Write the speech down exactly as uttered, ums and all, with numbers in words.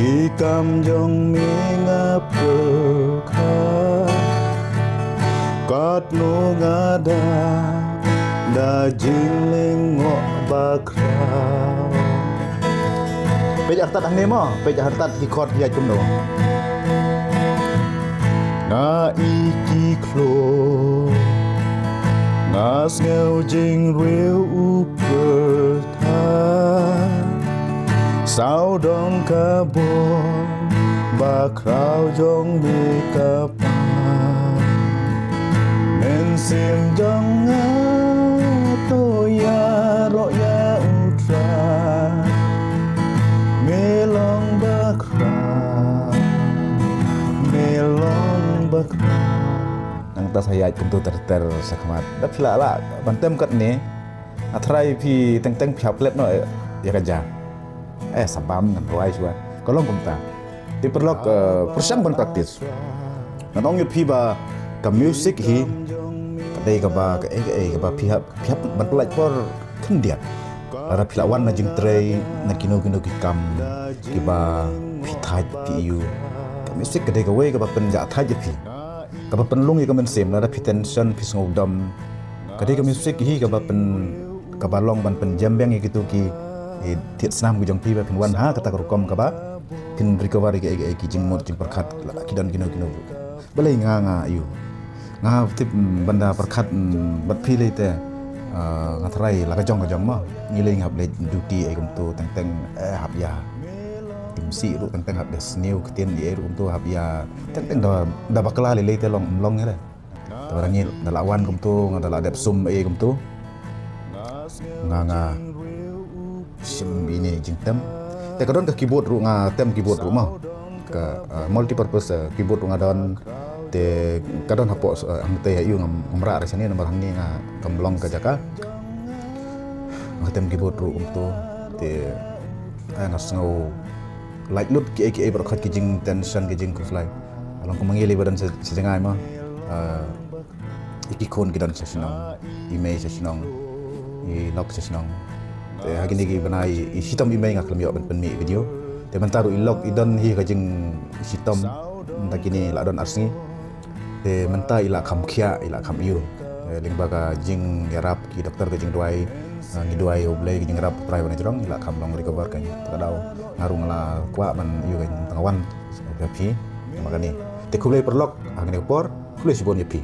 Ki kam jong me nga pyrkhat, katno nga da, da jinglyngngoh bakhraw. Peit artat hangne mo, peit artat ki chord ïa kumno. Nga i ki khlur, nga sngew jingriew u pyrthat. Sawdong ka bor, bakhraw jong me ka pan. Mynsiem jong nga to ïaroh ïa u Trai. Me long bakhraw, me long bakhraw. Nangta sa ïaid kumtu ter ter shakhmat. Da phi lah lah ban tem katne. Nga tharai phi teng teng phi hap klet noh ïa ka ja. Eh, sa bam ngan rwai shuwa. Ka long kumta. Te paralok, eh, pyrshang ban practice. Ngan ong ïa phi ba ka music hi ka dei kaba kaei kaei kaba phi hap, phi hap ban pynlait por khyndiat. Lada phi la wan na jingtrei na kino kino ki kam kiba phi thait phi ïoh. Ka music ka dei kawei kaba pynjah thait ïa phi. Kaba pynlung ïa ka mynsiem, lada phi tension, phi sngewdom. Ka dei ka music hi kaba pyn, kaba long ban pynjem biang ïa kito ki, eh, thied snam ki jong phi ba phin wan ha kata ka rukom kaba phin recover ïa ki, ïa ki jingmut jingpyrkhat, lada ki don kino kino. Balei nga, nga ïoh. Nga tip, mm, ban da pyrkhat, mm, bad phi lei te, ah, nga tharai la ka jong ka jong mo. Ngi lei nga hap leit duty ei kumtu teng teng, eh, hap ïa. Kim sih ruh teng teng hap ïa sniew ktien ei ruh kumtu hap ïa. Teng teng da, da bakla lei lei te long, long ïa lei. Te ba ngi da la wan kumtu, nga da la dep sum ei kumtu. Nga, nga shim ine jingtem. Te ka don ka keyboard ruh, nga tem keyboard ruh mo. Ka, eh, multi purpose, eh, keyboard ruh nga don. Te ka don hapoh, eh, hangtei ïa u ngam, ngam rah re shane namar hangne nga kam long ka jaka. Nga tem keyboard ruh kumtu. Te, eh, nga sngew lait lut kiei kiei baroh ki jingtension ki jingkhuslai. Ka long kumba ngi lei ba don sa, sa jngai mo. Eh, i ki khun ki don sa shnong, i mei sa shnong, i lok sa shnong. Te ha kine ki bnai i shitom i mei nga khlem ïoh ban pynmih video. Te mynta ruh i lok i don hi ka jingshitom, mynta kine la don ar sngi. Te mynta i la kham khiah, i la kham ïoh. Te lyngba ka jingïarap ki doktor ka jingduwai, eh, ngi duwai U Blei ka jingïarap U Trai ban jrong, i la kham long recover ka jingïoh. Te ka daw nga ruh nga la kwah ban ïoh ka jingïoh tang wan ïa phi. Namar kane. Te khublei paralok, ha kane ka por, khublei shibun ïa phi.